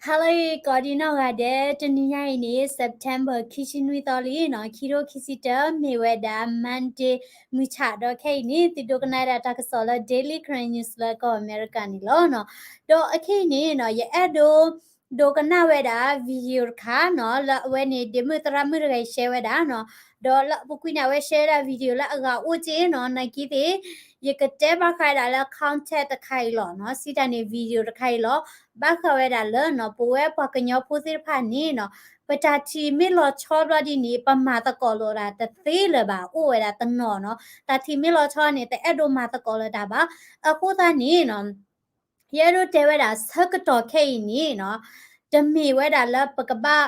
Hello ကိးဒံနီၢ်ဂၤဒဲး, တနံၤညါအံၤန့ၣ် September ခံဆံနွံသီလံနီၤ, ခံထိခံဆံတၢ မ့ၢ်ဝဲဒၣ် Monday မုၢ်ဆၣ်ဒီးခဲအံၤန့ၣ် သုဒိကနၣ်ဝဲဒၣ်တၢ်ကစီၣ်လၢ Daily Karen News လၢကီၢ်အမဲရကၤန့ၣ်လီၤနီၤ. ဒီးအခဲအံၤန့ၣ်နီၤ ယအဲၣ်ဒိး ဒိကနၣ်ဝဲဒၣ် video တခါနီၤ, လၢအဝဲန့ၣ် ဒ့မုၣ်သရၣ်မုၣ်တဂၤအံၤ share ဝဲဒၣ်နီၤ, ဒီးလၢအပူၤကွံာ်န့ၣ် အဝဲ share ဝဲဒၣ် video လၢအဂၤအိၣ်က့နီၤ, နာ်က့သ့ၣ် ယကတဲဘၣ်ဃးဝဲဒၣ်လၢ content တခါအံၤလီၤနီၤ, စံးတၢ်န့ၣ် video တခါအံၤလီၤ, ဘၣ်ဃးဝဲဒၣ်လၢနီၤ ပဝဲပှၤကညီဖိသ့ၣ်တဖၣ်န့ၣ်နီၤ, ပတၢ်ထံၣ်မ့ၢ်လီၤဆီဘျီဒ်န့ၣ် ပမၤသကိးလိာ်ဒၣ်တသ့လၢၤဘၣ်, အိၣ်ဝဲဒၣ်တနီၤနီၤ, တၢ်ထံၣ်မ့ၢ်လီၤဆီန့ၣ် တအဲၣ်ဒိးမၤသကိးလိာ်တၢ်ဘၣ်, အဃိသတးန့ၣ်နီၤ ယအဲၣ်ဒိးတဲဝဲဒၣ် ဆၢကတီၢ်ခဲအံၤန့ၣ်နီၤ, တမ့ၢ်ဝဲဒၣ်လၢပကဘၣ်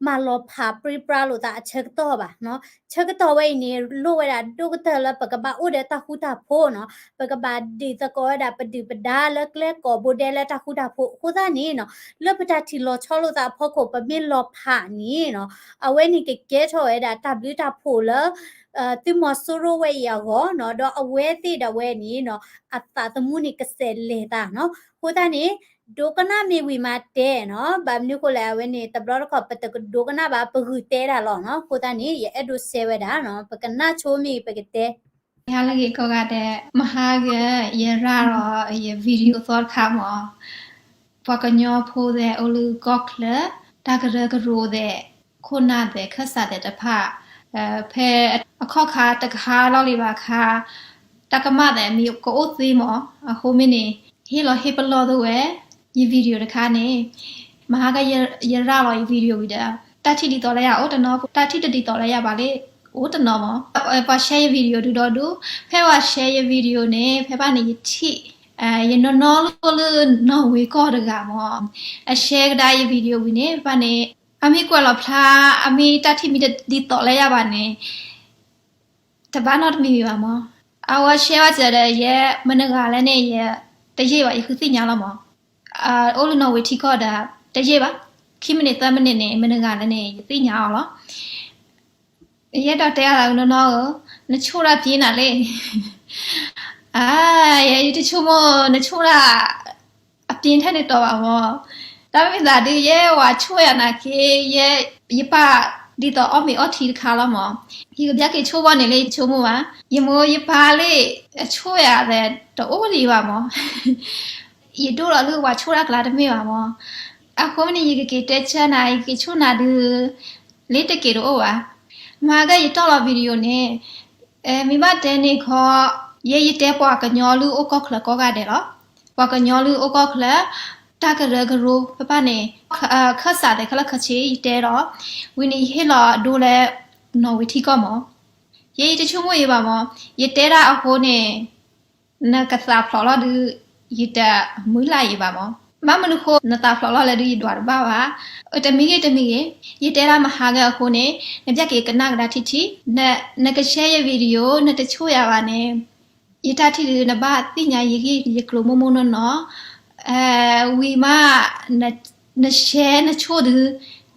မၤလီၤဖးပြံပြါလိာ်သးအဆၢကတီၢ်ဘၣ်နီၤ, ဆၢကတီၢ်ဝဲအံၤန့ၣ် လိၣ်ဝဲဒၣ်ဒိၣ်ကတၢၢ်လၢပကဘၣ်အိၣ်ဒီးတၢ်ဃူတၢ်ဖိးနီၤ, ပကဘၣ်ဒုးသကိးဝဲဒၣ်ပဒုၣ်ပဒါလၢကျဲကိးဘိဒဲလၢတၢ်ဃူတၢ်ဖိး, အဃိသတးန့ၣ်နီၤ လၢပတၢ်ထံၣ်လီၤဆီလိာ်သးအဖီခိၣ် ပမ့ၢ်လီၤဖးန့ၣ်နီၤ, အဝဲန့ၣ်ကကဲထီၣ်ဝဲဒၣ်တၢ်ဘျုးတၢ်ဖှိၣ်လၢ သုးမီၤစိရိၤဝဲအံၤအဂီၢ်နီၤ, ဒီးအဝဲသ့ၣ်ဒီးဝဲန့ၣ်နီၤ, အသးသမူန့ၣ်ကဆဲးလဲၤသးနီၤ, အဃိသတးန့ၣ် ဒိကနၣ်မ့ၢ်ဝံၤမးတဲနီၤ, ဘၣ်မနုၤဃိလဲၣ် အဝဲန့ၣ် တဘျီတခီၣ် ပတကဒိကနၣ်ဘၣ် ပဂုာ်တဲဒၣ်လီၤနီၤ, အဃိသတးန့ၣ် ယအဲၣ်ဒိး share ဝဲဒၣ်နီၤ, ပကနၣ်ဆိမ့ၢ်ဂ့ၤ ပကတဲ ယဟါလၢအဂ့ၤကိးဂၤဒဲး, မဟါဂ့ၤ ယရၤလီၤယ video သီတခါမး, ပှၤကညီဖိသ့ၣ်အိၣ်လၢကီၢ်ချၢ, တၢ်ကရၢကရိသ့ၣ်, ခိၣ်နၢ်သ့ၣ် ခၢၣ်စးသ့ၣ်တဖၣ်, ဖဲအခီၣ်ခါတကဟါလီၤလံဘၣ်ခါ, တၢ်ကမၣ်သ့ၣ်မ့ၢ်ကအိၣ်သ့မး, အဃိမ့ၢ်န့ၣ် ဟ့ၣ်လီၤဟ့ၣ်ပလီၢ်သ့ဝဲ, ယ video တခါန့ၣ်, မဟါဂ့ၤ ယရၤလီၤယ video ဝံၤဒီး တၢ်ထံၣ်ဒ်သိးလၢယၤအိၣ်တနီၤ, တၢ်ထံၣ်တဒ်သိးလၢယၤဘၣ်လၢ အိၣ်တနီၤမး, ပှၤ share ယ video ဒုဒီဒူ, ဖဲပှၤ share ယ video န့ၣ် ဖဲဘၣ်န့ၣ်ယထံၣ်, ယနီၢ်နီၢ်လိၣ်လၢနီၣ်ဝ့ၤကီၢ်တဂၤမး, အ share ကဒါယ video ဝံၤန့ၣ် ဖဲဘၣ်န့ၣ် အမ့ၢ်ကွဲးလီၤဖျါ, အမ့ၢ်တၢ်ထံၣ်မ့ၢ်တဒ်သိးလၢယၤဘၣ်န့ၣ် တဘၣ်နီတမံၤမံၤဘၣ်မး, အဝဲ share ဘၣ်စၢၤဒီး ယဲမနုၤဂၤလဲၣ်န့ၣ် ယတယံာ်ဘၣ် ယဃုသ့ၣ်ညါလီၤမး, အိၣ်လၢနီၣ်ဝ့ၤထံကီၢ်ဒီး တယံာ်ဘၣ်, ခံမံးနံးသၢမံးနံးန့ၣ် မနုၤဂၤလဲၣ်န့ၣ် ယသ့ၣ်ညါအီၤလီၤ. ယအဲၣ်ဒိးတဲအသးနီၢ်နီၢ်ဧၢ, နဆိၣ်တၢ်ပြင်းနၤလံ, အါ, ယတဆိကမိၣ် နဆိၣ်တၢ် အပြင်းထဲန့ၣ်တီးဘၣ်မး, တၢ်မ့ၢ်သးဒုး ယဲဝၤဆိၣ်ယၤနာ်က့, ယဲ, ယပၢ်ဒ်သိးအီၣ်မ့ၤအီထံတခါလီၤမး, ယကဘျါက့ၤဆိၣ်ဘီန့ၣ်လၢယဆိကမိၣ်ဘၣ်, ယမိၢ်ယပၢ်လၢ အဆိၣ်ယၤသဲး တအိၣ်လံဘၣ်မး, ယဒိၣ်လီၤလၢဝၤဆိၣ်တၢ်ကျါတမ့ၢ်ဘၣ်မး, အဃိမ့ၢ်န့ၣ် ယကက့ၤတဲဆၢနၤ ယက့ၤဆိၣ်နၤဒုး လၢတက့ၤတအိၣ်ဘၣ်, မဟါကယတီၢ်လီၤ video န့ၣ် မ့ၢ်ဘၣ်တဲန့ၣ်ခီ, ယဲယတဲပှၤကညီလၢအိၣ်ကီၢ်ချၢကိးဂၤဒဲးလီၤ. ပှၤကညီလၢအိၣ်ကီၢ်ချၢ, တၢ်ကရၢကရိဖဲဖဲန့ၣ်, ခၢၣ်စးသဲးခဲလၢာ်ခဲဆ့ ယတဲလီၤ. ဝံၤန့ၣ်ယဟ့ၣ်လီၤဒိလၢ နီၣ်ဝ့ၤထံကီၢ်မး. ယဲယတဆိကမိၣ်အံၤဘၣ်မး, ယတဲဒၣ်အဃိန့ၣ် နကသးဖျိးလီၤဒုး ယတမုၢ်လၢ်အံၤဘၣ်မး. ဘၣ်မနုၤဃိ နသးဖျိးလီၤလဲၣ်ဒုး ယဒွးတဘၣ်ဘၣ်. တမံၤဂ့ၤတမံၤဂ့ၤ, ယတဲဒၣ်မဟါကအဃိန့ၣ် နဘျါက့ၤကနၣ်ကဒါထံထံ, နက share ယ video နတဆိၣ်ယၤဘၣ်န့ၣ်, ယတၢ်ထံၣ်ဒုး နဘၣ်သ့ၣ်ညါယဂ့ၢ်ယကျိၤမိၢ်မိၢ်နီၢ်နီၢ်, ဝံၤမး န share နဆိၣ်ဒုး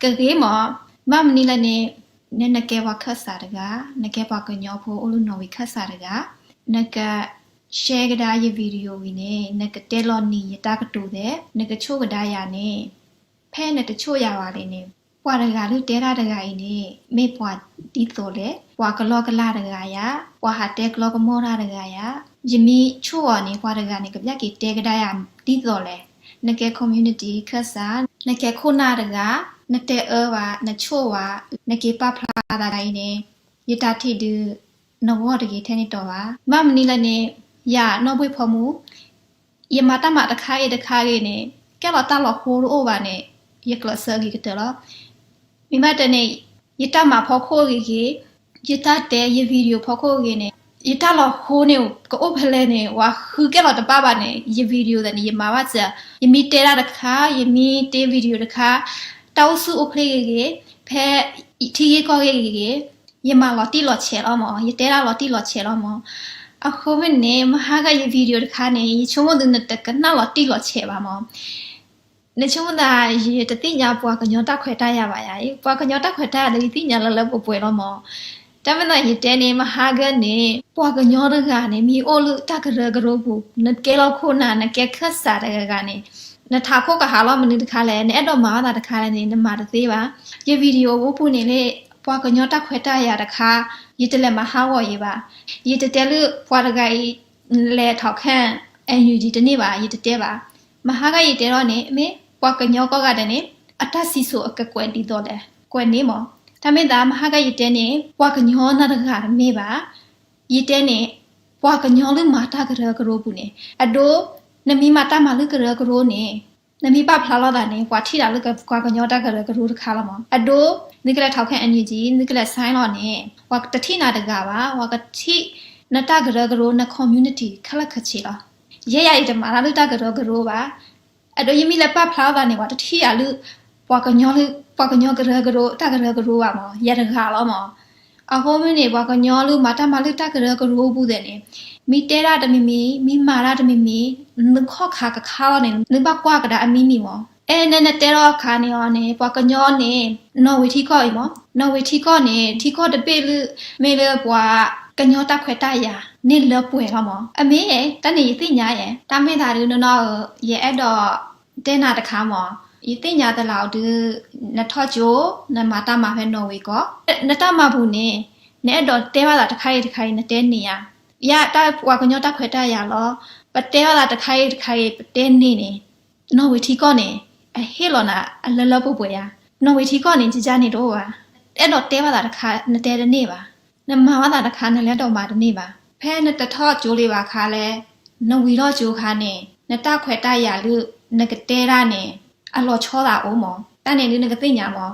ကဂ့ၤမး. ဘၣ်မနုၤလဲၣ်န့ၣ်, နကဲပှၤခၢၣ်စးတဂၤ, နကဲပှၤကညီဖိအိၣ်လၢနီၣ်ဝ့ၤခၢၣ်စးတဂၤ, နက share ကဒါယ video ဝံၤန့ၣ် နကတဲလီၤနံၤယတၢ်ကတိၤသဲး, နကဆိၣ်ကဒါယၤန့ၣ်, ဖဲနတဆိၣ်ယၤဘၣ်လံန့ၣ်, ပှၤတဂၤလၢတဲတၢ်တဂၤအံၤန့ၣ် မ့ၢ်ပှၤဒ်သိးလဲၣ်, ပှၤကလီကလီတဂၤယၤ, ပှၤဟးတဲကလီကမီတၢ်တဂၤယၤ, ယမ့ၢ်ဆိၣ်အီၤန့ၣ် ပှၤတဂၤန့ၣ် ကဘျါက့ၤတဲကဒါယၤဒ်သိးလဲၣ်. နကဲ community ခၢၣ်စး, နကဲခိၣ်နၢ်တဂၤ, နတဲအၢဘၣ်, နဆိၣ်ဘၣ်, နက့ၤပာ်ဖျါသးတဂၤအံၤန့ၣ်, ယတၢ်ထံၣ်ဒုး နဂီၢ်တဂ့ၤထဲန့ၣ်တီးဘၣ်. ဘၣ်မနုၤလဲၣ်န့ၣ်, ယနီၢ်ဘှ့ၣ်ဖိမူ ယမၤတၢ်မၤတခါဂ့ၤတခါဂ့ၤန့ၣ်, ကဲလီၤတၢ်လီၤဟိတအိၣ်ဘၣ်န့ၣ်, ယကျဲးစၢးဂ့ၤကတၢၢ်လီၤ. မ့ၢ်ဘၣ်တဲန့ၣ်, ယတၢ်မၤဖီခိၣ်ဂ့ၤဂ့ၤ, ယတၢ်တဲယ video ဖီခိၣ်ဂ့ၤန့ၣ်, ယတၢ်လီၤဟိန့ၣ် ကအိၣ်ဖဲလဲၣ်န့ၣ် ဝဲဃုကဲလီၤတဘၣ်ဘၣ်န့ၣ် ယ video သ့ၣ်န့ၣ် ယမၤဘၣ်စၢၤ, ယမ့ၢ်တဲတၢ်တခါ, ယမ့ၢ်တဲ video တခါ, တၢ်အိၣ်ဆူၣ်အိၣ်ချ့ဂ့ၤဂ့ၤ, ဖဲထံဂ့ၢ်ကီၢ်ဂ့ၢ်ဂ့ၤဂ့ၤ, ယမၤလီၤတံၢ်လီၤဆဲးလီၤမး, ယတဲတၢ်လီၤတံၢ်လီၤဆဲးလီၤမး. အဃိမ့ၢ်န့ၣ် မဟါကယ video တခါန့ၣ် ယဆိကမိၣ်သုနတကနၣ်လီၤတံၢ်လီၤဆဲးဘၣ်မး. နဆိကမိၣ်သး ယတသ့ၣ်ညါပှၤကညီတၢ်ခွဲးတၢ်ယာ်ဘၣ်ယၤ, ပှၤကညီတၢ်ခွဲးတၢ်ယာ်ဒီး ယသ့ၣ်ညါလၢလၢပှဲၤပှဲၤလီၤမး. တၢ်မ့ၢ်သးယတဲန့ၣ် မဟါကန့ၣ် ပှၤကညီတဂၤန့ၣ် မ့ၢ်အိၣ်လၢတၢ်ကရၢကရိပူၤ, နကဲလီၤခိၣ်နၢ်, နကဲခၢၣ်စးတဂၤဂၤန့ၣ်, နထးခိၣ်ကဟးလီၤမနုၤတခါလဲၣ်, နအဲၣ်ဒိးမၤအသးတခါလဲၣ်န့ၣ် နမၤတသ့ဘၣ်. ယ video အိၣ်ပူၤန့ၣ်လၢ ပှၤကညီတၢ်ခွဲးတၢ်ယာ်တခါ ယတလဲၤမၤဟးဂီၤယံၤဘၣ်. ယတတဲလၢပှၤတဂၤအံၤ လဲၤထီၣ်ခဲ NUG တန့ၢ်ဘၣ်, ယတတဲဘၣ်. မဟါဂၤယတဲထီၣ်န့ၣ် မ့ၢ်ပှၤကညီကိးဂၤဒဲးန့ၣ် အတၢ်စံၣ်စိၤအကကွဲးဒ်သိးလဲၣ်, ကွဲးန့ၢ်မး. တၢ်မ့ၢ်သး မဟါဂၤယတဲန့ၣ် ပှၤကညီနၤတဂၤတမ့ၢ်ဘၣ်. ယတဲန့ၣ် ပှၤကညီလၢမၤတၢ်ကရၢကရိပူၤန့ၣ် အဒိ နမ့ၢ်မၤတၢ်မၤလၢကရၢကရိန့ၣ် နမ့ၢ်ပာ်ဖျါလီၤသးန့ၣ် ပှၤထံၣ်နၤလၢပှၤကညီတၢ်ကရၢကရိတခါလီၤမး. အဒိ နကလဲၤထီၣ်ခဲ NUG နကလဲၤ sign လီၤန့ၣ် ပှၤတထံၣ်နၤတဂၤဘၣ်, ပှၤကထံၣ်နတၢ်ကရၢကရိ န community ခဲလၢာ်ခဲဆ့လီၤ. ယဲယၤအံၤတမၤတၢ်လၢတၢ်ကရၢကရိဘၣ်. အဒိ ယမ့ၢ်လဲၤပာ်ဖျါလီၤသးန့ၣ် ပှၤတထံၣ်ယၤလၢ ပှၤကညီလၢ ပှၤကညီကရၢကရိ တၢ်ကရၢကရိဘၣ်မး, ယၤတဂၤလီၤမး. အဃိမ့ၢ်န့ၣ် ပှၤကညီလၢမၤတၢ်မၤလၢတၢ်ကရၢကရိပူၤသ့ၣ်န့ၣ် မ့ၢ်တဲဒၣ်တမံၤမံၤ, မ့ၢ်မၤဒၣ်တမံၤမံၤ, နခီၣ်ခါကခါလီၤန့ၣ် နဘၣ်ကွၢ်ကဒါအမံၤမံၤမး. အဲ န နတဲထီၣ်အခါန့ၣ်အီၤန့ၣ် ပှၤကညီန့ၣ် နီၣ်ဝ့ၤထံကီၢ်အံၤမး, နီၣ်ဝ့ၤထံကီၢ်န့ၣ် ထံကီၢ်တဘ့ၣ်လၢ မ့ၢ်လၢပှၤကညီတၢ်ခွဲးတၢ်ယာ်န့ၣ်လၢပှဲၤလီၤမး. အမ့ၢ် တၢ်န့ၣ်ယသ့ၣ်ညါယဲ, တၢ်မ့ၢ်သးဒုးနီၢ်နီၢ်ဧၢ, ယအဲၣ်ဒိးတဲနၤတခါမး, ယသ့ၣ်ညါသးလီၤဒုး နထီၣ်ကၠိ နမၤတၢ်မၤဖဲနီၣ်ဝ့ၤကီၢ်, နတၢ်မၤပူၤန့ၣ် နအဲၣ်ဒိးတဲဘၣ်သးတခါအံၤတခါအံၤ နတဲန့ၢ်ဧါ. ယတၢ်ပှၤကညီတၢ်ခွဲးတၢ်ယာ်လီၤ, ပတဲဘၣ်သးတခါအံၤတခါအံၤ ပတဲန့ၢ်န့ၣ် နီၣ်ဝ့ၤထံကီၢ်န့ၣ် အဟ့ၣ်လီၤနၤအလၢလၢပှဲၤပှဲၤဧါ. နီၣ်ဝ့ၤထံကီၢ်န့ၣ် ကကါန့ၣ်တအိၣ်ဘၣ်. အဲၣ်ဒိးတဲဘၣ်သးတခါ နတဲတန့ၢ်ဘၣ်. နမၤဘၣ်သးတခါ နလဲၤဒိးမၤတန့ၢ်ဘၣ်. ဖဲနတထီၣ်ကၠိလံဘၣ်ခါလဲၣ်, နဝံၤထီၣ်ကၠိခါန့ၣ် နတၢ်ခွဲးတၢ်ယာ်လၢ နကတဲဒၣ်န့ၣ် အလီၤဆီသးအိၣ်မး. တၢ်န့ၣ်ဒုးနကသ့ၣ်ညါမး.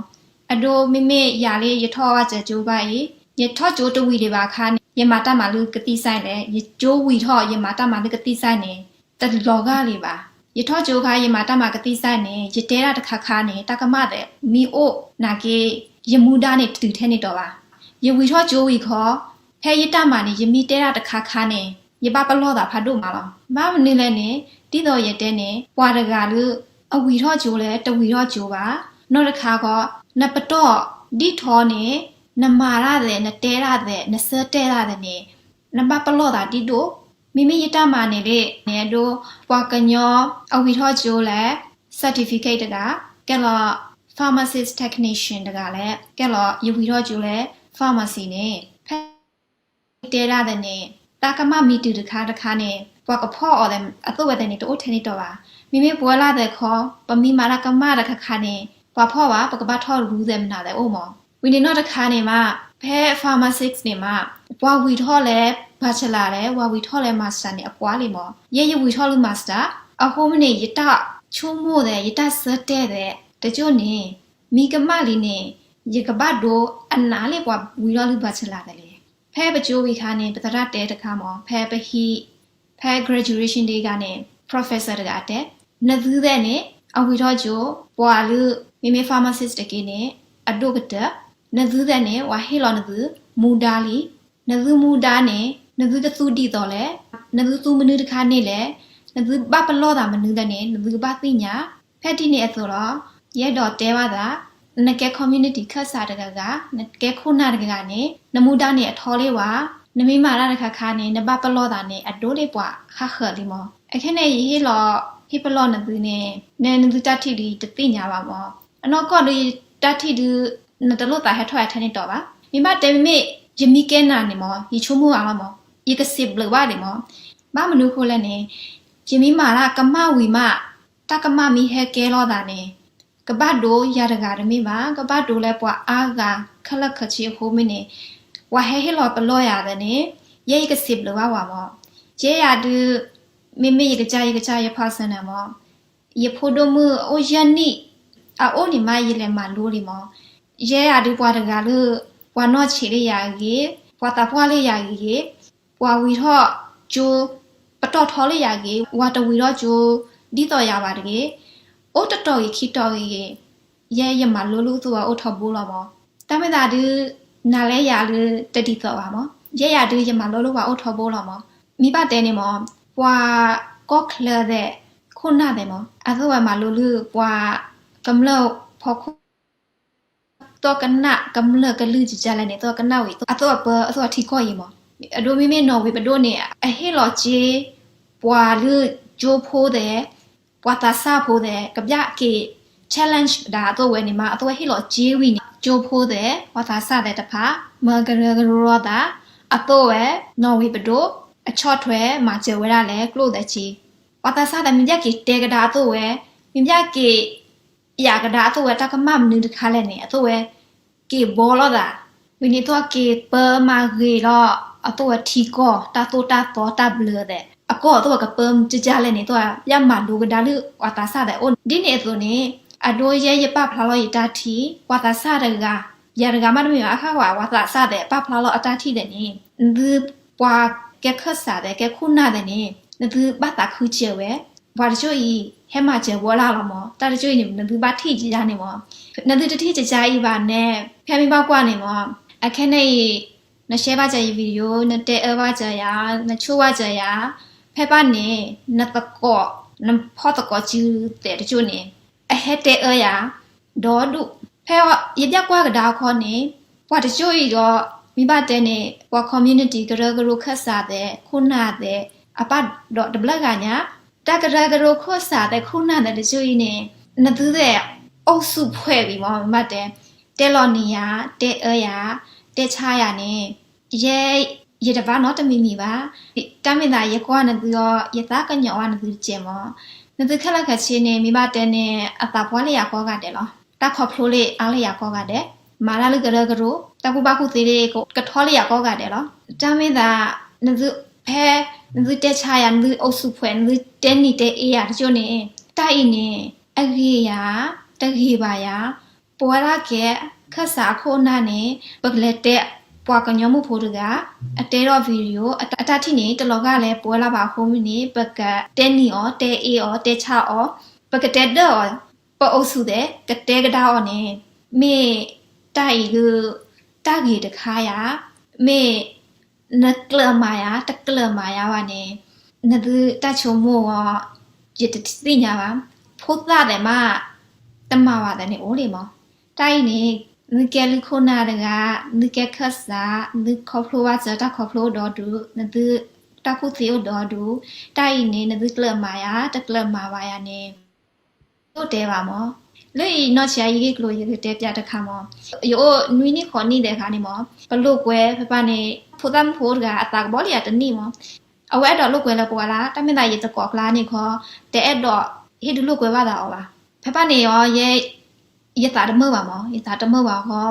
အဒိမ့မ့ၢ်ယၤလၢယထီၣ်ဘၣ်စၢၤကၠိဘၣ်အံၤ, ယထီၣ်ကၠိတဝံၤဒံးဘၣ်ခါန့ၣ် ယမၤတၢ်မၤလၢကသံၣ်စဲလဲၣ်, ယကၠိဝံၤထီၣ် ယမၤတၢ်မၤလၢကသံၣ်စဲန့ၣ် တလီၤဂာ်လံဘၣ်. ယထီၣ်ကၠိခါ ယမၤတၢ်မၤကသံၣ်စဲန့ၣ် ယတဲဒၣ်တခါခါန့ၣ် တၢ်ကမၣ်သဲးမ့ၢ်အိၣ်နာ်က့ ယမူဒါန့ၣ်တုၤထဲန့ၣ်တီးဘၣ်. ယဝံၤထီၣ်ကၠိဝံၤခီ ဖဲယတၢ်မၤန့ၣ် ယမ့ၢ်တဲဒၣ်တခါခါန့ၣ် ယဘၣ်ပလီၢ်သးဖးဒိၣ်မးလီၤ. ဘၣ်မနုၤလဲၣ်န့ၣ် ဒ်သိးယတဲန့ၣ် ပှၤတဂၤလၢ အဝံၤထီၣ်ကၠိလဲၣ် တဝံၤထီၣ်ကၠိဘၣ်, နီၢ်တခါခီ နပတီၢ်ဒ်ထီန့ၣ် နမၤတၢ်သဲး နတဲတၢ်သဲး နဆၢတဲာ်တၢ်သဲးန့ၣ် နဘၣ်ပလီၢ်သးဒ်ဒိၣ်. မ့မ့ၢ်ယတၢ်မၤန့ၣ်လံန့ၣ် အဒိ ပှၤကညီအဝံၤထီၣ်ကၠိလဲၣ် certificate တဂၤ ကဲလီၤ pharmacist technician တဂၤလဲၣ် ကဲလီၤ ယဝံၤထီၣ်ကၠိလဲၣ် pharmacy န့ၣ် ဖဲတဲဒၣ်သဲးန့ၣ် တၢ်ကမၣ်မ့ၢ်တုၤတခါတခါန့ၣ် ပှၤကဖီၣ်အီၤသဲး အသိးဝဲသဲးန့ၣ် တအိၣ်ထဲန့ၣ်တီးဘၣ်. မ့မ့ၢ်ပဝဲလၢသဲးခီ ပမ့ၢ်မၤတၢ်ကမၣ်တခါခါန့ၣ် ပှၤဖီၣ်ဘၣ် ပကဘၣ်ထီၣ်ရူသဲးမနုၤသဲးအိၣ်မး. ဝံၤန့ၣ်နီၢ်တခါန့ၣ်မး ဖဲ pharmacist န့ၣ်မး ပှၤဝံၤထီၣ်လဲၣ် bachelor လဲၣ် ပှၤဝံၤထီၣ်လဲၣ် master န့ၣ် အပှဲၤလံမး. ယဲယဝံၤထီၣ်လၢ master အဃိမ့ၢ်န့ၣ် ယတၢ်ဆိကမိၣ်သဲး ယတၢ်ဆၢတဲာ်သဲး တကၠိန့ၣ် မ့ၢ်ကမၣ်လံန့ၣ် ယကဘၣ်ဒိအနးလၢပှၤဝံၤထီၣ်လၢ bachelor သဲးလဲၣ်. ဖဲပကၠိဝံၤခါန့ၣ် ပသရၣ်တဲတခါမး ဖဲပဟံး ဖဲ graduation day ဂၤန့ၣ် professor တဂၤတဲ နသုသဲးန့ၣ် အဝံၤထီၣ်ကၠိ ပှၤလၢ မ့မ့ၢ် pharmacist တက့ၢ်န့ၣ် အဒိၣ်ကတၢၢ်, နသုသဲးန့ၣ် ပှၤဟ့ၣ်လီၤနသု မူဒါလံ. နသုမူဒါန့ၣ် နသုကသူဒ်သိးလဲၣ်, နသုသူမနုၤတခါန့ၣ်လဲၣ်, နသုဘၣ်ပလီၢ်သးမနုၤသဲးန့ၣ် နသုကဘၣ်သ့ၣ်ညါ. ဖဲဒ်န့ၣ်အသိးလီၤ. ယအဲၣ်ဒိးတဲဘၣ်သး, နကဲ community ခၢၣ်စးတဂၤဂၤ, နကဲခိၣ်နၢ်တဂၤဂၤန့ၣ် နမူဒါန့ၣ်အထီလံဝဲ, နမ့ၢ်မၤတၢ်တခါခါန့ၣ် နဘၣ်ပလီၢ်သးန့ၣ် အဒိၣ်လၢပှၤဃၣ်ဃၢၤလံမး. အခဲန့ၣ် ယဟ့ၣ်လီၤ ဟ့ၣ်ပလီၢ်နသုန့ၣ် နသုတၢ်ထံၣ်ဒုးတသ့ၣ်ညါဘၣ်မး. အနီၢ်ကီၢ်ဒုး တၢ်ထံၣ်ဒုး နတလိၣ်သးဟဲထီၣ်ဟဲထဲန့ၣ်တီးဘၣ်. မ့ၢ်ဘၣ်တဲမ့မ့ၢ် ယမ့ၢ်ကဲနၤန့ၣ်မး ယဆိကမိၣ်အါလီၤမး, ယကစံးဘျုးဘၣ်ဒံးမး. ဘၣ်မနုၤဃိလဲၣ်န့ၣ် ယမ့ၢ်မၤတၢ်ကမၣ်ဝံၤမး တၢ်ကမၣ်မ့ၢ်ဟဲကဲလိာ်သးန့ၣ် ကဘၣ်ဒိယၤတဂၤတမ့ၢ်ဘၣ်, ကဘၣ်ဒိလၢပှၤအါဂၤခဲလၢာ်ခဲဆ့အဃိမ့ၢ်န့ၣ် ပှၤဟဲဟ့ၣ်လီၤပလီၢ်ယၤသဲးန့ၣ် ယဲယကစံးဘျုးဘၣ်ဝဲမး. ယဲယၤဒုး မ့မ့ၢ်ယကစၢ်ယကစၢ်ယ personal မး, ယဖိဒိၣ်မုၣ်အိၣ်ယဲၢ်နံၣ် အအိၣ်န့ၣ်မး ယလဲၤမၤလိလံမး. ယဲယၤဒုးပှၤတဂၤလၢ ပှၤနီၢ်ဆံးလၢယၤဂ့ၤ, ပှၤသးပှၢ်လၢယၤဂ့ၤ, ပှၤဝံၤထီၣ်ကၠိ ပတီၢ်ထီလၢယၤဂ့ၤ, ပှၤတဝံၤထီၣ်ကၠိ ဒ်သိးယၤဘၣ်တဂ့ၤ, အိၣ်တတီၤဂ့ၤခံတီၤဂ့ၤဂ့ၤ, ယဲယမၤလိလၢအသိးပှၤအိၣ်ထီဘိလီၤမး. တၢ်မ့ၢ်သးဒုး နၤလၢယၤလၢတဒ်သိးဘၣ်မး. ယဲယၤဒုး ယမၤလိလၢပှၤအိၣ်ထီဘိလီၤမး. မ့ၢ်ဘၣ်တဲန့ၣ်မး ပှၤကီၢ်ချၢသဲး ခိၣ်နၢ်သဲးမး အသိးဝဲမၤလိလၢပှၤကမျၢၢ်ဖီခိၣ် သီၣ်ကနၣ်ကမျၢၢ်ကလုၢ်ကကလဲၣ်န့ၣ် သီၣ်ကနၣ်ဝံၤ အသိးအပၢ အသိးအထံကီၢ်အံၤမး. အဒိမ့မ့ၢ်နီၣ်ဝ့ၤပဒိၣ်န့ၣ် အဟ့ၣ်လီၤစ့ ပှၤလၢကၠိဖိသဲး ပှၤသးစၢ်ဖိသ့ၣ် ကဘျၣ်က့ၤ challenge ကဒါအသိးဝဲန့ၣ်မး အသိးဝဲဟ့ၣ်လီၤစ့ဝံၤန့ၣ် ကၠိဖိသ့ၣ် ပှၤသးစၢ်သ့ၣ်တဖၣ် မၢကရၢကရိလိာ်သး အသိးဝဲ နီၣ်ဝ့းပဒိၣ် အဆီၣ်ထွဲမၤစၢၤဝဲဒၣ်လၢကျိၣ်သဲးဆံ ပှၤသးစၢ်သ့ၣ် မ့ၢ်ဘၣ်က့ၤတဲကဒါအသိးဝဲ မ့ၢ်ဘၣ်က့ၤ ယၤကဒါအသိးဝဲ တၢ်ကမၣ်မနုၤတခါလဲၣ်န့ၣ် အသိးဝဲ က့ၤဘီလိာ်သး ဝံၤန့ၣ် သိးက့ၤပၢမၤဂ့ၤလီၤ အသိးဝဲထံကီၢ် တၢ်သိၣ်တၢ်သီတၢ်ဘျၢသ့ၣ် အကီၢ်အသိးဝဲကပၢမုၢ်ကကၢ်လဲၣ်န့ၣ် သိးဝဲ ယမၤဒိကဒါလၢပှၤသးစၢ်သ့ၣ်အိၣ် ဒ်န့ၣ်အသိးန့ၣ် အဒိယဲယပာ်ဖျါလီၤယတၢ်ထံၣ် ပှၤသးစၢ်တဂၤ ယၤတဂၤမးတမ့ၢ်ဘၣ် အဃၣ်ဃၣ် ပှၤသးစၢ်သ့ၣ် ပာ်ဖျါလီၤအတၢ်ထံၣ်သ့ၣ်န့ၣ် နသုပှၤကဲခၢၣ်စးသ့ၣ် ကဲခိၣ်နၢ်သ့ၣ်န့ၣ် နသုဘၣ်သးခုစၢၤဝဲ ပှၤတကၠိၢ်အံၤ ဟဲမၤစၢၤဝဲလၢ်လီၤမး တၢ်တကၠိၢ်အံၤန့ၣ် နသုဘၣ်ထံၣ်ကဒါန့ၣ်မး နသုတထံၣ်ကဒါအံၤဘၣ်န့ၣ် ဖဲမ့ၢ်ဘၣ်ကွၢ်န့ၣ်မး အခဲန့ၣ်အံၤ န share ဘၣ်စၢၤယ video နတဲအၢဘၣ်စၢၤယၤ နဆိၣ်ဘၣ်စၢၤယၤ ဖဲဘၣ်န့ၣ် နသကိး နဖီၣ်သကိးစုသ့ၣ်တကၠိၢ်န့ၣ် အဟဲတဲအၢယၤ ဒီဒူၣ် ဖဲယဘၣ်ကွၢ်ကဒါအခီန့ၣ် ပှၤတကၠိၢ်အံၤဒီး မ့ၢ်ဘၣ်တဲန့ၣ် ပှၤ community ကရၢကရိခၢၣ်စးသ့ၣ် ခိၣ်နၢ်သ့ၣ် အပၣ်ဒီးတဘျုးဂၤညါ တၢ်ကရၢကရိခၢၣ်စးသ့ၣ် ခိၣ်နၢ်သ့ၣ်တကၠိၢ်အံၤန့ၣ် နသုသ့ၣ် အိၣ်ဆူၣ်ဖှဲးဝံၤမး မ့ၢ်ဘၣ်တဲ တဲလီၤနံၤယၤ တဲအၢယၤ တဲဆါယၤန့ၣ် ယဲ ယတဘၣ်နီတမံၤမံၤဘၣ်. တၢ်မ့ၢ်သးယကွၢ်နသုအီၤ ယသးကညီၤဝဲနသုတကဲးမး. နသုခဲလၢာ်ခဲဆ့န့ၣ် မ့ၢ်ဘၣ်တဲန့ၣ် အသးပှၢ်လၢယၤကိးဂၤဒဲးလီၤ. တၢ်ခီဖျိလၢအါလၢယၤကိးဂၤဒဲး, မၤတၢ်လၢကရၢကရိ, တၢ်ကူၣ်ဘၣ်ကူၣ်သ့လၢကထီလၢယၤကိးဂၤဒဲးလီၤ. တၢ်မ့ၢ်သး နသုဖဲ နသုတဲဆါယၤ နသုအိၣ်ဆူၣ်ဖှဲး နသုတဲနံၤတဲအ့ယၤတကၠိၢ်န့ၣ် တၢ်အံၤန့ၣ် အဂ့ၤယၤ တဂ့ၤဘၣ်ယၤ ပဝဲဒၣ်ကဲ ခၢၣ်စးအခိၣ်အနၢ်န့ၣ် ပကလဲၤတဲ ပှၤကညီမုၣ်ဖိတဂၤ အတဲထီၣ် video အတၢ်ထံၣ်န့ၣ် တလီၤဂာ်လၢပဝဲလၢၤဘၣ်အဃိန့ၣ် ပကတဲနံၤအီၤ တဲအ့အီၤ တဲဆါအီၤ ပကတဲဒၢအီၤ ပအိၣ်ဆူၣ်သဲး ကတဲကဒါအီၤန့ၣ် မ့ၢ်တၢ်အံၤဒုး တၢ်ဂ့ၤတခါယၤ မ့ၢ် နကျၢၤမၤယၤ တကျၢၤမၤယၤဘၣ်န့ၣ် နသုတၢ်ဆိကမိၣ်အီၤ ယတသ့ၣ်ညါဘၣ်. ဖိသၣ်သဲးမး တမၤဝဲသဲးန့ၣ်အိၣ်လံမး. တၢ်အံၤန့ၣ် နသုကဲလုၢ်ခိၣ်နၢ်တဂၤ နသုကဲခၢၣ်စး နသုခီဖျိဘၣ်စၢၤတၢ်ခီဖျိအိၣ်ဒီဒူၣ် နသုတၢ်ကူၣ်သ့အိၣ်ဒီဒူၣ် တၢ်အံၤန့ၣ် နသုကျၢၤမၤယၤ တကျၢၤမၤဘၣ်ယၤန့ၣ် တအိၣ်တဲဘၣ်မး. လၢယနီၢ်ဆံးအယဂ့ၢ်ကျိၤ ယကတဲပျးတခါမး. ယအိၣ်နွံနံၣ်ဃိးနံၣ်သဲးခါန့ၣ်မး ပလိာ်ကွဲဖဲဖဲန့ၣ် ဖိသၣ်မုၣ်ဖိတဂၤ အသးကဘီလၢယၤတနံၣ်မး. အဝဲအဲၣ်ဒိးလိာ်ကွဲလၢပှၤလၢ တၢ်မ့ၢ်သးယသကိးကျါန့ၣ်ခီ တအဲၣ်ဒိးဟ့ၣ်ဒုးလိာ်ကွဲဘၣ်သးအီၤဘၣ်. ဖဲဖဲန့ၣ်အီၤ ယဲ ယသးတမုာ်ဘၣ်မး ယသးတမုာ်ဘၣ်ဃီ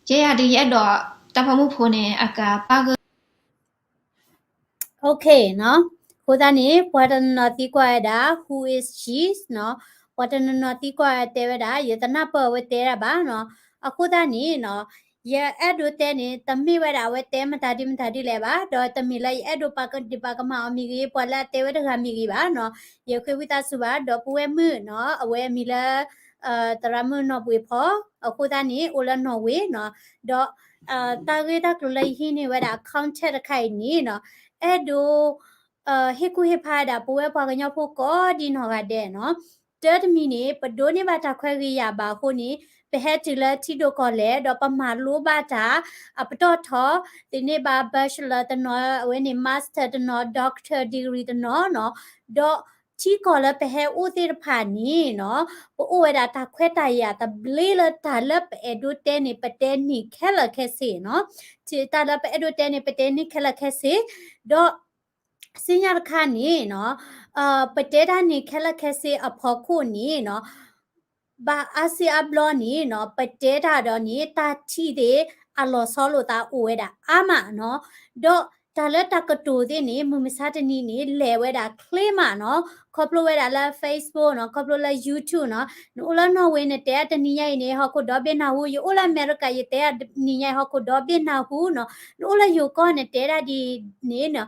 ယဲယၤဒုးယအဲၣ်ဒိး တၢ်ဖီမုၣ်ဖိန့ၣ် အကပၣ်ဂၢၢ် Okay နီၤ. အဃိသတးန့ၣ် ပှၤတနီၤနီၤသံကွၢ်ဝဲဒၣ် Who is she နီၤ. ပှၤတနီၤနီၤသံကွၢ်တဲဝဲဒၣ် ယတနၢ်ပၢၢ်အဝဲတဲဒၣ်ဘၣ်နီၤ. အဃိသတးန့ၣ်နီၤ ယအဲၣ်ဒိးတဲန့ၣ် တမ့ၢ်ဝဲဒၣ်အဝဲတဲမတၤဒ်မတၤဒ်လဲၣ်ဘၣ်, ဒီးတမ့ၢ်လၢယအဲၣ်ဒိးပာ်ကဒုးပာ်ကမၣ်အီၤမ့ၢ်ဂ့ၤ, ပှၤလၢအတဲဝဲတဂၤမ့ၢ်ဂ့ၤဘၣ်နီၤ. ယဃ့ဝံသးစူၤဘၣ် ဒီပုၢ်ဝဲၢ်မုၣ်နီၤ, အဝဲအမံၤလၢ သရၣ်မုၣ်နီၢ်ဘှံးဖီ, အဃိသတးန့ၣ် အိၣ်လၢနီၣ်ဝ့နီၤ, ဒီး တၢ်ဂ့ၢ်တၢ်ကျိၤလၢယဟံးန့ၢ်ဝဲဒၣ် contact တခါအံၤန့ၣ်နီၤ, အဲၣ်ဒိး ဟ့ၣ်ကူၣ်ဟ့ၣ်ဖးဝဲဒၣ်ပဝဲပှၤကညီဖိကိးဒ်နီၢ်ဂၤဒဲးနီၤ, တၢ်တမံၤန့ၣ် ပဒိးန့ၢ်ဘၣ်တၢ်ခွဲးဂ့ၤယာ်ဘၣ်အဃိန့ၣ် ပဟဲတုၤလၢထံဒိၣ်ကီၢ်လဲၢ် ဒီးပမၤလိဘၣ်တၢ် အပတီၢ်ထီ သ့န့ၢ်ဘၣ် bachelor တနီၤ အဝဲန့ၣ် master တနီၤ doctor degree တနီၤနီၤ, ဒီးထံကီၢ်လၢပဟဲအိၣ်သ့ၣ်တဖၣ်န့ၣ်နီၤ, ပအိၣ်ဝဲဒၣ်တၢ်ခွဲးတၢ်ယာ်သဘျ့လၢတၢ်လၢပအဲၣ်ဒိးတဲန့ၣ် ပတဲန့ၢ်ခဲလၢာ်ခဲဆ့နီၤ, တၢ်လၢပအဲၣ်ဒိးတဲန့ၣ် ပတဲန့ၢ်ခဲလၢာ်ခဲဆ့, ဒီး စံၣ်ညီၣ်တခါန့ၣ်နီၤ, ပတဲတၢ်န့ၣ်ခဲလၢာ်ခဲဆ့အဖီခိၣ်န့ၣ်နီၤ, ဘၣ်အါစုအါဘျီန့ၣ်နီၤ, ပတဲတၢ်ဒီးန့ၣ် တၢ်ထံၣ်သ့ၣ်အလီၤဆီလိာ်သးအိၣ်ဝဲဒၣ်အါမးနီၤ, ဒီးတၢ်လၢတၢ်ကတိၤသ့ၣ်န့ၣ် မုၢ်မဆါတနံၤန့ၣ် လဲၤဝဲဒၣ်ချ့မးနီၤ, ခီဖျိဝဲဒၣ်လၢ Facebook နီၤ, ခီဖျိလၢ YouTube နီၤ, နအိၣ်လၢနီၣ်ဝ့ နတဲတနံၤညါအံၤန့ၣ် ဟီၣ်ခိၣ်ဒီဘ့ၣ်နၢ်ဟူ, ယအိၣ်လၢအမဲရကၤ ယတဲတနံၤညါအံၤ ဟီၣ်ခိၣ်ဒီဘ့ၣ်နၢ်ဟူနီၤ, နအိၣ်လၢယိၤကီၢ် နတဲဒၣ်ဒ်န့ၣ်နီၤ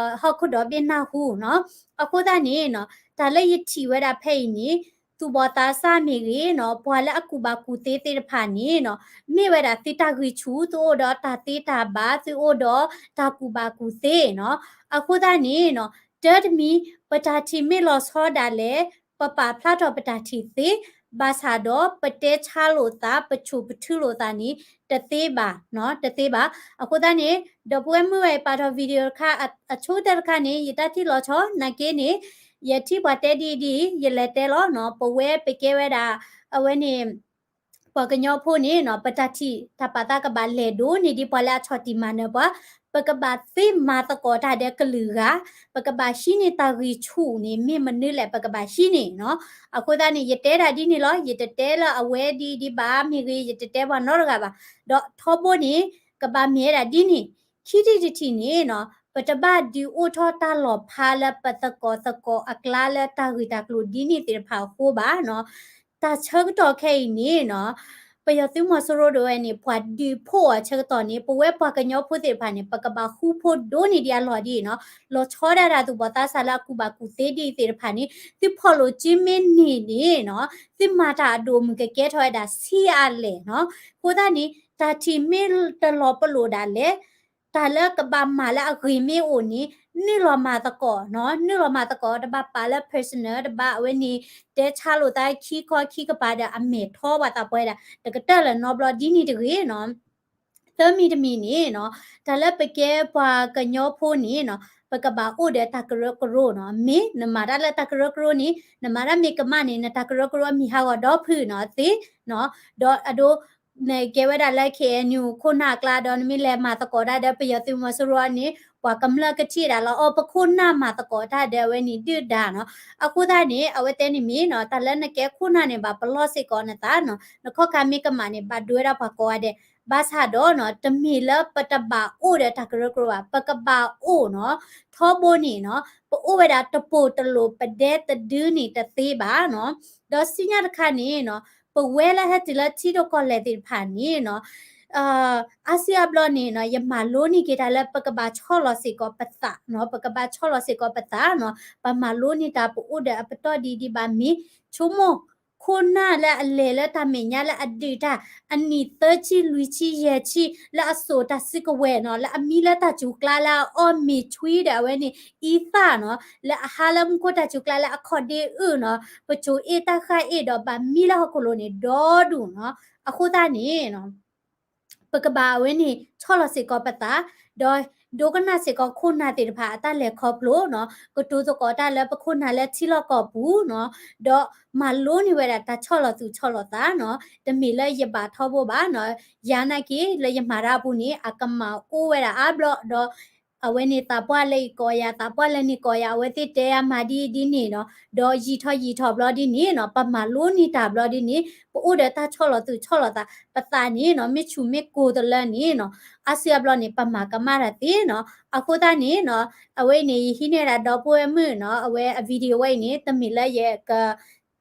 ဟီၣ်ခိၣ်ဒီဘ့ၣ်နၢ်ဟူနီၤ. အဃိသတးန့ၣ်နီၤ, တၢ်လၢယထံၣ်ဝဲဒၣ်ဖဲအံၤန့ၣ်, သူၣ်ဘီၣ်သးစၢ်မ့ၢ်ဂ့ၤနီၤ, ပှၤလၢအကူၣ်ဘၣ်ကူၣ်သ့သ့ၣ်တဖၣ်န့ၣ်နီၤ, မ့ၢ်ဝဲဒၣ်သုတၢ်ဂံၢ်ဆူၣ်, သုအိၣ်ဒီးတၢ်သ့တၢ်ဘၣ်, သုအိၣ်ဒီးတၢ်ကူၣ်ဘၣ်ကူၣ်သ့နီၤ. အဃိသတးန့ၣ်နီၤ, တၢ်တမံၤ ပတၢ်ထံၣ်မ့ၢ်လီၤဆီဒၣ်လဲာ် ပပာ်ဖျါထီၣ်ပတၢ်ထံၣ်သ့, ဘၣ်ဆၣ်ဒီး ပတဲဆါလိာ်သး, ပဆူၣ်ပထုလိာ်သးန့ၣ် တသ့ဘၣ်, တသ့ဘၣ်. အဃိသတးန့ၣ် ဒီပုၢ်ဝဲၢ်မုၣ်ဝဲပာ်ထီၣ် video တခါ အဆိကတၢၢ်တခါန့ၣ် ယတၢ်ထံၣ်လီၤဆီ နာ်က့န့ၣ် ယထံၣ်ပှၤတဲဒ်အံၤဒ်အံၤ ယလဲၤတဲလီၤနီၤ, ပဝဲပကဲဝဲဒၣ် အဝဲန့ၣ် ပှၤကညီဖိန့ၣ်နီၤ ပတၢ်ထံၣ်တၢ်ပာ်သးကဘၣ်လဲၤဒိၣ်န့ၢ်ဒ် ပှၤလၢအဆီၣ်တံၢ်မၤနၢၤပှၤ, ပကဘၣ်သ့မၤသကိးတၢ်ဒီးကလုာ်ဂၤ, ပကဘၣ်ဟံးန့ၢ်တၢ်ဂံၢ်ဆူၣ်န့ၣ် မ့ၢ်မနုၤလဲၣ် ပကဘၣ်ဟံးန့ၢ်နီၤ. အဃိသတးန့ၣ် ယတဲဒၣ်ဒ်န့ၣ်လီၤ. ယတတဲလၢအဝဲဒ်အံၤဒ်ဘၣ်မ့ၢ်ဂ့ၤ, ယတတဲပှၤနီတဂၤဘၣ်. ဒီးထီဘိန့ၣ် ကဘၣ်မ့ၢ်ဝဲဒၣ်ဒ်န့ၣ်, ခံထံၣ်တထံၣ်န့ၣ်နီၤ ပတဘၣ်ဒုးအိၣ်ထီၣ်တၢ်လီၤဖးလၢပသကိးသကိးအကျါလၢတၢ်ဂ့ၢ်တၢ်ကျိၤဒ်န့ၣ်သ့ၣ်တဖၣ်အဃိဘၣ်နီၤ. တၢ်ဆၢကတီၢ်ခဲအံၤန့ၣ်နီၤ ပယီၤသုးမီၤစိရိၤဒၣ်ဝဲန့ၣ် ပှၤဒုးဖှိၣ်အီၤဆၢကတီၢ်န့ၣ် ပဝဲပှၤကညီဖိသ့ၣ်တဖၣ်န့ၣ် ပကဘၣ်ဃူဖိဒိၣ်န့ၢ်ဒံးအလီၢ်ဒ်အံၤနီၤ. လီၤဆီဒၣ်တၢ်သူၣ်ဘီၣ်သးစၢ်လၢအကူၣ်ဘၣ်ကူၣ်သ့ဒ်အံၤသ့ၣ်တဖၣ်န့ၣ် သုဖီၣ်လိာ်စုမ့ၢ်န့ၢ်န့ၣ်နီၤ သုမၤတၢ်အဒိၣ်အမုၢ်ကကဲထီၣ်ဝဲဒၣ်ဆံးအါလဲၣ်နီၤ. အဃိသတးန့ၣ် တၢ်ထံၣ်မ့ၢ်တလီၤပလိာ်ဒၣ်လဲာ် တၢ်လၢကဘၣ်မၤလၢအဂ့ၤမ့ၢ်အိၣ်န့ၣ် နုာ်လီၤမၤသကိးနီၤ, နုာ်လီၤမၤသကိး တဘၣ်ပာ်လၢ personal, တဘၣ်အဝဲန့ၣ် တဲဆါလိာ်သးခံခီခံကပၤဒီးအမဲာ်ထီဘၣ်သးပှဲၤဒၣ် တကတၢၢ်လၢၤနီတဘျီဒ်န့ၣ်တဂ့ၤနီၤ. သၢမံၤတမံၤန့ၣ်နီၤ တၢ်လၢပကဲပှၤကညီဖိန့ၣ်နီၤ ပကဘၣ်အိၣ်ဒီးတၢ်ကရၢကရိနီၤ. မ့ၢ်နမၤတၢ်လၢတၢ်ကရၢကရိန့ၣ် နမၤတၢ်မ့ၢ်ကမၣ်န့ၣ် နတၢ်ကရၢကရိအမံၤဟးဂီၤဒီဖုၣ်နီၤ သ့နီၤ. ဒီးအဒိ နကဲဝဲဒၣ်လၢ K N U ခိၣ်နၢ်အကျါဒီး နမ့ၢ်လဲၤမၤသကိးတၢ်ဒီးပယီၤသုးမီၤစိရိၤန့ၣ် ပှၤကမျၢၢ်ကထံၣ်ဒၣ်လီၤ အိ ပခိၣ်နၢ်မၤသကိးတၢ်ဒီးအဝဲန့ၣ်ဒုၣ်ဒါနီၤ. အဃိသတးန့ၣ် အဝဲတဲန့ၣ်မ့ၢ်နီၤ တၢ်လၢနကဲခိၣ်နၢ်န့ၣ် ဘၣ်ပလီၢ်စ့ၢ်ကီးနသးနီၤ, နခီၣ်ခါမ့ၢ်ကမၣ်န့ၣ် ဘၣ်ဒိဝဲဒၣ်ပှၤကိးဂၤဒဲး. ဘၣ်ဆၣ်ဒီးနီၤ တမ့ၢ်လၢပတဘၣ်အိၣ်ဒီးတၢ်ကရၢကရိဘၣ်, ပကဘၣ်အိၣ်နီၤ. ထီဘိန့ၣ်နီၤ ပအိၣ်ဝဲဒၣ်တပိၢ်တလိၣ် ပဒဲတဒုန့ၣ်တသ့ဘၣ်နီၤ. ဒီးဆူညါတခါန့ၣ်နီၤ ပဝဲလၢဟဲတုၤလၢထံဒိၣ်ကီၢ်လဲၢ်သ့ၣ်တဖၣ်န့ၣ်နီၤ အါစုအါဘျီန့ၣ်နီၤ ယမၤလိန့ၢ်က့ၤတၢ်လၢပကဘၣ်ဆီၣ်လီၤစ့ၢ်ကီးပသးနီၤ, ပကဘၣ်ဆီၣ်လီၤစ့ၢ်ကီးပသးနီၤ, ပမၤလိန့ၢ်တၢ်ပအိၣ်ဒီးအပတီၢ်ဒ်ဒ်ဘၣ်မ့ၢ် ဆိကမိၣ် ခိၣ်နၢ်လၢအလဲၤလၢတၢ်မဲာ်ညါလၢအဒုးတၢ် အနံၣ်သၢဆံလွံၢ်ဆံယဲၢ်ဆံ လၢအစိာ်တၢ်စုကဝဲၤနီၤ, လၢအမံလၢတၢ်စူၤကျါလၢအအီၣ်မ့ၤဆွံဒီးအဝဲန့ၣ် အံသၣ်နီၤ, လၢအဟါလၢမူခိၣ်တၢ်စူၤကျါလၢအခီၣ်ဒ့အုၣ်နီၤ, ပစိၤအ့ၣ်တၢ်ဃၢ်အ့ၣ်ဒီးဘၣ်မံလၢဟီၣ်ခိၣ်လိၤန့ၣ် ဒီဒူၣ်နီၤ. အဃိသတးန့ၣ်နီၤ ပကဘၣ်အဝဲန့ၣ် ဆီၣ်လီၤစ့ၢ်ကီးပသး, ဒီးဒိကနၣ်စ့ၢ်ကီးခိၣ်နၢ်သ့ၣ်တဖၣ်အတၢ်လဲၤခီဖျိနီၤ, ကတိၤသကိးတၢ်လၢပခိၣ်နၢ်လၢထံလီၢ်ကီၢ်ပူၤနီၤ, ဒီးမၤလိန့ၢ်ဝဲဒၣ်တၢ်ဆီၣ်လီၤသူၣ်ဆီၣ်လီၤသးနီၤ, တမ့ၢ်လၢယဘၣ်ထီဘိဘၣ်နီၤ, ယၤနာ်က့လၢယမၤတၢ်အပူၤန့ၣ် အကမၣ်အိၣ်ဝဲဒၣ်အါဘျီဒီး အဝဲန့ၣ်သးပှၢ်လၢအံၤကိးယၤ သးပှၢ်လၢန့ၣ်ကိးယၤ အဝဲသ့ၣ်တဲယၤမၤဒ်အံၤဒ်န့ၣ်နီၤ, ဒီးယံာ်ထီၣ်ယံာ်ထီၣ်ဘျီဒ်န့ၣ်နီၤ, ပမၤလိန့ၢ်တၢ်ဘျီဒ်န့ၣ် ပအိၣ်ဒီးတၢ်ဆီၣ်လီၤသူၣ်ဆီၣ်လီၤသး, ပသးန့ၣ်နီၤ မ့ၢ်ဆူၣ်မ့ၢ်ကိၤတလၢန့ၣ်နီၤ, အါစုအါဘျီန့ၣ် ပမၤကမၣ်တၢ်သ့နီၤ. အဃိသတးန့ၣ်နီၤ အဝဲအံၤန့ၣ် ယဟံးန့ၢ်ဝဲဒၣ်ဒီပုၢ်ဝဲၢ်မုၣ်နီၤ, အဝဲအ video ဝဲအံၤန့ၣ် တမ့ၢ်လၢယက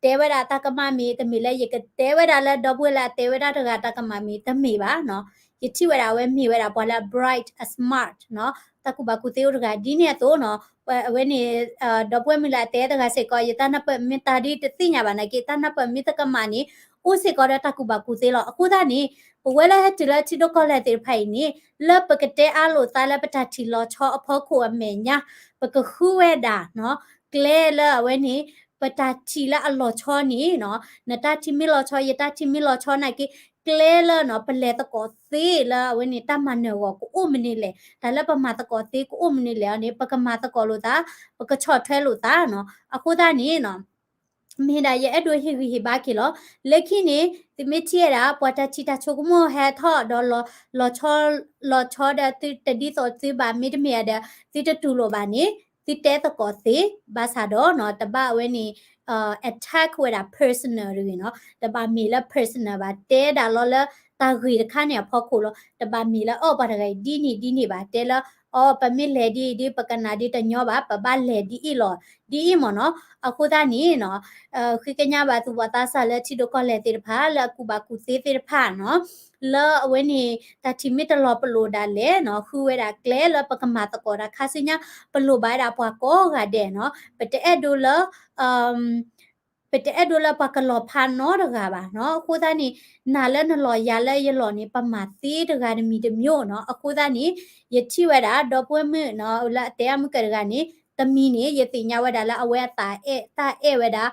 တဲဝဲဒၣ်တၢ်ကမၣ်မ့ၢ် တမ့ၢ်လၢယကတဲဝဲဒၣ်လၢဒီပုၢ်ဝဲၢ်လၢအတဲဝဲဒၣ်တဂၤတၢ်ကမၣ်မ့ၢ် တမ့ၢ်ဘၣ်နီၤ. ယထံၣ်ဝဲဒၣ်အဝဲမ့ၢ်ဝဲဒၣ်ပှၤလၢအ bright အ smart နီၤ, တၢ်ကူၣ်ဘၣ်ကူၣ်သ့အိၣ်တဂၤဒ်န့ၣ်အသိးနီၤ, အဝဲန့ၣ် ဒီပုၢ်ဝဲၢ်မုၣ်လၢအတဲတဂၤစ့ၢ်ကီး ယတၢ်နၢ်ပၢၢ်မ့ၢ်တၢ်ဒ်တသ့ၣ်ညါဘၣ်နာ်က့ တၢ်နၢ်ပၢၢ်မ့ၢ်တကမၣ်န့ၣ် အိၣ်စ့ၢ်ကီးဒီးတၢ်ကူၣ်ဘၣ်ကူၣ်သ့လီၤ. အဃိသတးန့ၣ် ပဝဲလၢဟဲတုၤလၢထံဒိၣ်ကီၢ်လဲၢ်သ့ၣ်တဖၣ်အံၤန့ၣ် လၢပကတဲအါလိာ်သးလၢပတၢ်ထံၣ်လီၤဆီအဖီခိၣ်အမဲာ်ညါ ပကဃုဝဲဒၣ်နီၤ ကျဲလၢအဝဲန့ၣ် ပတၢ်ထံၣ်လၢအလီၤဆီန့ၣ်နီၤ, နတၢ်ထံၣ်မ့ၢ်လီၤဆီ ယတၢ်ထံၣ်မ့ၢ်လီၤဆီနာ်က့ ကျဲလၢနီၤ ပလဲၤသကိးသ့လၢအဝဲန့ၣ်တၢ်မၤနၢၤဂီၢ်ကအိၣ်မနုၤလဲၣ်, တၢ်လၢပမၤသကိးသ့ကအိၣ်မနုၤလဲၣ်အီၤန့ၣ် ပကမၤသကိးလိာ်သး, ပကဆီၣ်ထွဲလိာ်သးနီၤ. အဃိသတးန့ၣ်နီၤ မ့ၢ်ဒၣ်ယအဲၣ်ဒိးဟ့ၣ်ဂံၢ်ဟ့ၣ်ဘါက့ၤလီၤ. လၢခံန့ၣ် သုမ့ၢ်ထံၣ်ဝဲဒၣ် ပှၤတၢ်ထံၣ်တၢ်ဆိကမိၣ်ဟဲထီၣ်ဒီး လီၤဆီဒီးသုတဒ်သိးသုဘၣ် မ့တမ့ၢ်ဒီး သုတတူၢ်လိာ်ဘၣ်န့ၣ် သုတဲသကိးသ့, ဘၣ်ဆၣ်ဒီးနီၤ တဘၣ်အဝဲန့ၣ် attack ဝဲဒၣ် personal တဂ့ၤနီၤ, တဘၣ်မ့ၢ်လၢ personal ဘၣ်, တဲဒၣ်လီၤလၢတၢ်ဂ့ၢ်တခါန့ၣ်အဖီခိၣ်လီၤ. တဘၣ်မ့ၢ်လၢအီၣ်ပှၤတဂၤအံၤဒ်န့ၣ်ဒ်န့ၣ်ဘၣ်, တဲလၢ အီ ပမ့ၢ်လဲၤဒ်အံၤဒ် ပကနၣ်ဒ်တညီဘၣ်, ပဘၣ်လဲၤဒ်အံၤလီၤ ဒ်အံၤမ့ၢ်နီၤ. အဃိသတးန့ၣ်နီၤ ဃ့ကညးဘၣ်သူၣ်ဘီၣ်သးစၢ်လၢထံဒိၣ်ကီၢ်လဲၢ်သ့ၣ်တဖၣ် လၢအကူၣ်ဘၣ်ကူၣ်သ့သ့ၣ်တဖၣ်နီၤ, လၢအဝဲန့ၣ် တၢ်ထံၣ်မ့ၢ်တလီၤပလိာ်ဒၣ်လဲာ်နီၤ ဃုဝဲဒၣ်ကျဲလၢပကမၤသကိးတၢ်ခါဆူညါ, ပလိၣ်ဘၣ်ဝဲဒၣ်ပှၤကိးဂၤဒဲးနီၤ, ပတအဲၣ်ဒိးလၢ ပတအဲၣ်ဒိးလၢပှၤကလီၤဖးနီတဂၤဘၣ်နီၤ. အဃိသတးန့ၣ် နၤလၢနလီၤယၤလၢယလီၤန့ၣ် ပမၤသ့တဂၤတမံၤတမံၤနီၤ. အဃိသတးန့ၣ် ယထံၣ်ဝဲဒၣ် ဒီပုၢ်ဝဲၢ်မုၣ်နီၤ လၢအတဲအါမုၢ်ကၢၢ်တဂၤန့ၣ် တမံၤန့ၣ် ယသ့ၣ်ညါဝဲဒၣ်လၢအဝဲအသးအဲၣ် တၢ်အဲၣ်ဝဲဒၣ်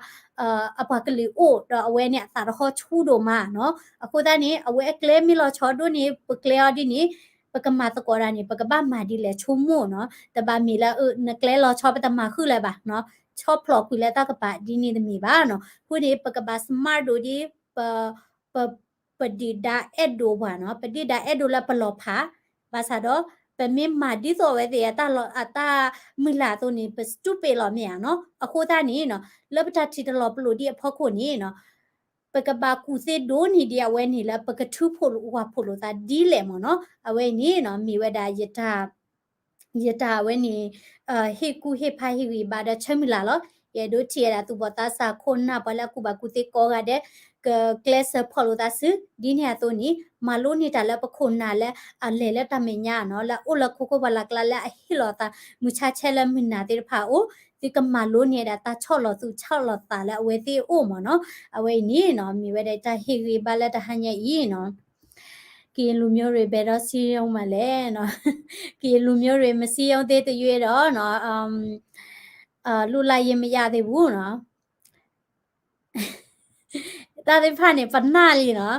အပှၤကလုာ်အိၣ် ဒီးအဝဲန့ၣ်အသးတဟီၣ်ဆူၣ်ဒိၣ်မးနီၤ. အဃိသတးန့ၣ် အဝဲအကျဲမ့ၢ်လီၤဆီဒိၣ်န့ၣ် ပကျဲအီၤဒ်န့ၣ် ပကမၤသကိးတၢ်န့ၣ် ပကဘၣ်မၤဒ်လဲၣ်ဆိကမိၣ်နီၤ. တဘၣ်မ့ၢ်လၢ နကျဲလီၤဆီပတမၤဃုာ်လၢၤဘၣ်နီၤ. ဆီဖျိးကွံာ်လၢတၢ်ကပၤဒ်န့ၣ်တမ့ၢ်ဘၣ်နီၤ. အဃိန့ၣ် ပကဘၣ် smart ဒိၣ်ဒ် ပ ပ ပဒုၣ်ဒါအဲၣ်ဒိးပှၤနီၤ, ပဒုၣ်ဒါအဲၣ်ဒိးလၢပလီၤဖး, ဘၣ်ဆၣ်ဒီး ပမ့ၢ်မၤဒ်သိးအဝဲသ့ၣ်အတၢ်လီၤ အတၢ်မုၢ်လၢ်အသိးန့ၣ် ပ stupid လီၤမ့ၢ်ဧါနီၤ. အဃိသတးန့ၣ်နီၤ လၢပတၢ်ထံၣ်တလီၤပလိာ်ဒံးအဖီခိၣ်န့ၣ်နီၤ ပကဘၣ်ကူၣ်သ့ဒိၣ်န့ၢ်ဒံးအဝဲန့ၣ်လၢပကထုးဖှိၣ်ဝၣ်ဖှိၣ်လိာ်သးဒ်လဲၣ်မ့ၢ်နီၤ. အဝဲအံၤန့ၣ်နီၤ မ့ၢ်ဝဲဒၣ်ယတၢ် ယတၢ်အဝဲန့ၣ် ဟ့ၣ်ကူၣ်ဟ့ၣ်ဖးဟ့ၣ်ဂံၢ်ဘါဒီးဆၢမုၢ်လၢ်လီၤ. ယအဲၣ်ဒိးထံၣ်ဝဲဒၣ်သူၣ်ဘီၣ်သးစၢ်ခိၣ်နၢ်ပှၤလၢအကူၣ်ဘၣ်ကူၣ်သ့ကိးဂၤဒဲး ကကျဲးစၢးဖီၣ်လိာ်သးစု ဒ်န့ၣ်အသိးန့ၣ် မၤလိန့ၢ်တၢ်လၢပခိၣ်နၢ်လၢအလဲၤလၢတၢ်မဲာ်ညါနီၤ လၢအအိၣ်လၢခိခိၣ်ပှၢ်လၢ်ကျါလၢအဟ့ၣ်လီၤသး မုၢ်ဆါဆဲလၢမုၢ်နၤသ့ၣ်တဖၣ်အအိၣ် သုကမၤလိန့ၢ်ဝဲဒၣ်တၢ်ဆီၣ်လီၤသူၣ်ဆီၣ်လီၤသးလၢအဝဲသ့ၣ်အအိၣ်မ့ၢ်နီၤ. အဝဲအံၤန့ၣ်နီၤ မ့ၢ်ဝဲဒၣ်တၢ်ဟ့ၣ်ဂံၢ်ဘါလၢတဟါညါအံၤနီၤ ကရင်လူမျိုးတွေ ဘယ်တော့စည်းရုံးမလဲနီၤ ကရင်လူမျိုးတွေ မစည်းရုံးသင့်သရွေ့တော့နီၤ လွတ်လပ်ရေးမရသေးဘူးနီၤ တၢ်သ့ၣ်တဖၣ်န့ၣ် ပနၢ်လံနီၤ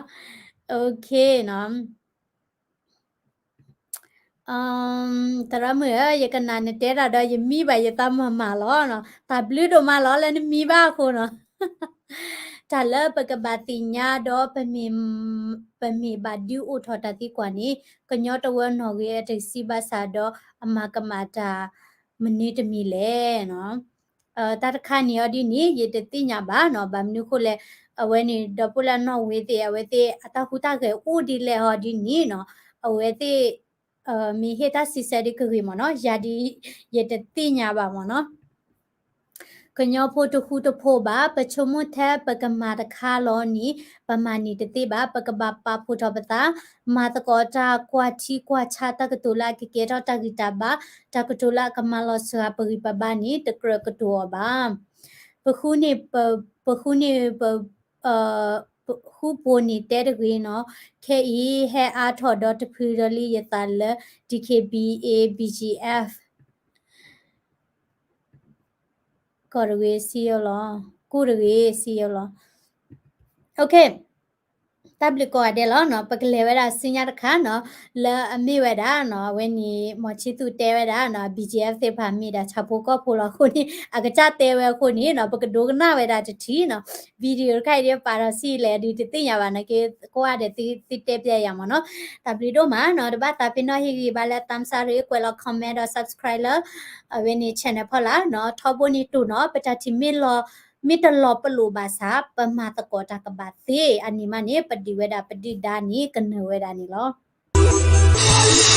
OK နီၤ သရၣ်မုၣ်ဧၢ ယကနၣ်နတဲတၢ်ဒီး ယမံဘၣ်ယသးမၤမၤလီၤနီၤ တၢ်ဘျုးဒိၣ်မးလီၤ လၢနမံဘၣ်အဃိနီၤ တၢ်လၢပကဘၣ်သ့ၣ်ညါဒီး ပမ့ၢ်ဘၣ်ဒုးအိၣ်ထီၣ်တၢ်သံကွၢ်န့ၣ် ကညီတဝၢနီၣ်ဂံၢ်အတကဆံဘၣ်ဆၣ်ဒီး အမၤကမၣ်တၢ်မနုၤတမံၤလဲၣ်နီၤ တၢ်တခါန့ၣ်အီၤဒ်န့ၣ် ယတသ့ၣ်ညါဘၣ်နီၤ ဘၣ်မနုၤအဃိလဲၣ် အဝဲန့ၣ် ဒီပုၢ်လၢနီၣ်ဝ့ၤသ့ၣ် အဝဲသ့ၣ်အတၢ်ဟူးတၢ်ဂဲၤအိၣ်ဒ်လဲၣ်အီၤဒ်န့ၣ်နီၤ အဝဲသ့ၣ် မ့ၢ်ဟ့ၣ်တၢ်စံးဆၢဒ်ကဂ့ၤမ့ၢ်နီၤ ယၤဒ် ယတသ့ၣ်ညါဘၣ်မ့ၢ်နီၤ ကညီဖိတဃူတဖိးဘၣ် ပဆိကမိၣ်ထဲပကမၤတခါလီၤန့ၣ် ပမၤန့ၢ်တသ့ဘၣ် ပကဘၣ်ပာ်ဖှိၣ်ထီၣ်ပသး မၤသကိးတၢ်ကွၢ်ထံကွၢ်ဆးတၢ်ကတိၤလၢအကကဲထီၣ်တၢ်ဂံၢ်တၢ်ဘါ တၢ်ကတိၤလၢအကမၤလီၤစှၤပဂံၢ်ပဘါန့ၣ် တကြၢးကတိၤအီၤဘၣ် ပဃုန့ၢ် ပ ပဃုန့ၢ် ပ ဃုပိာ်န့ၢ်တဲတဂ့ၤနီၤ ခဲအံၤဟဲအါထီၣ်ဒီးတဖုဒီးလံယသးလၢ DKBA BGF ကီၢ်တဂ့ၤစံယိလီၤ ကူၣ်တဂ့ၤစံယိလီၤ OK တၢ်ဘျုးကိးဂၤဒဲးလီၤနီၤ ပကလဲၤဝဲဒၣ်ဆူညါတခါနီၤ လၢအမ့ၢ်ဝဲဒၣ်နီၤ အဝဲန့ၣ် မီၤဆံသူးတဲဝဲဒၣ်နီၤ BGF သ့ၣ်တဖၣ်မ့ၢ်ဒၣ်ဆၣ်ဖိကီၢ်ဖိလီၤအဃိန့ၣ် အကစၢ်တဲဝဲအဃိန့ၣ်နီၤ ပကဒိကနၣ်ဝဲဒၣ်တထံၣ်နီၤ video တခါအံၤဒ်ပာ်ထီၣ်ဆံးလဲၣ် ဒုးတသ့ၣ်ညါဘၣ်နာ်က့ ကိးဂၤဒဲးသုတဲပျဲယၤမ့ၢ်နီၤ တၢ်ဘျုးဒိၣ်မးနီၤ တဘၣ်သးပ့ၤနီၣ်ဟ့ၣ်ဂံၢ်ဘါလၢ thumbs up တဂ့ၤ ကွဲးလီၤ comment ဒီး subscribe လၢ အဝဲန့ၣ် channel ဖီလာ်နီၤ ထီဘိန့ၣ်တိၢ်နီၤ ပတၢ်ထံၣ်မ့ၢ်လီၤ မ့ၢ်တလီၤပလိာ်ဘၣ်ဆၣ် ပမၤသကိးတၢ်ကဘၣ်သ့ အန့ၣ်မးန့ၣ် ပဒုးဝဲဒၣ်ပဒုၣ်ဒါန့ၣ် ကနၢၤဝဲဒၣ်န့ၣ်လီၤ.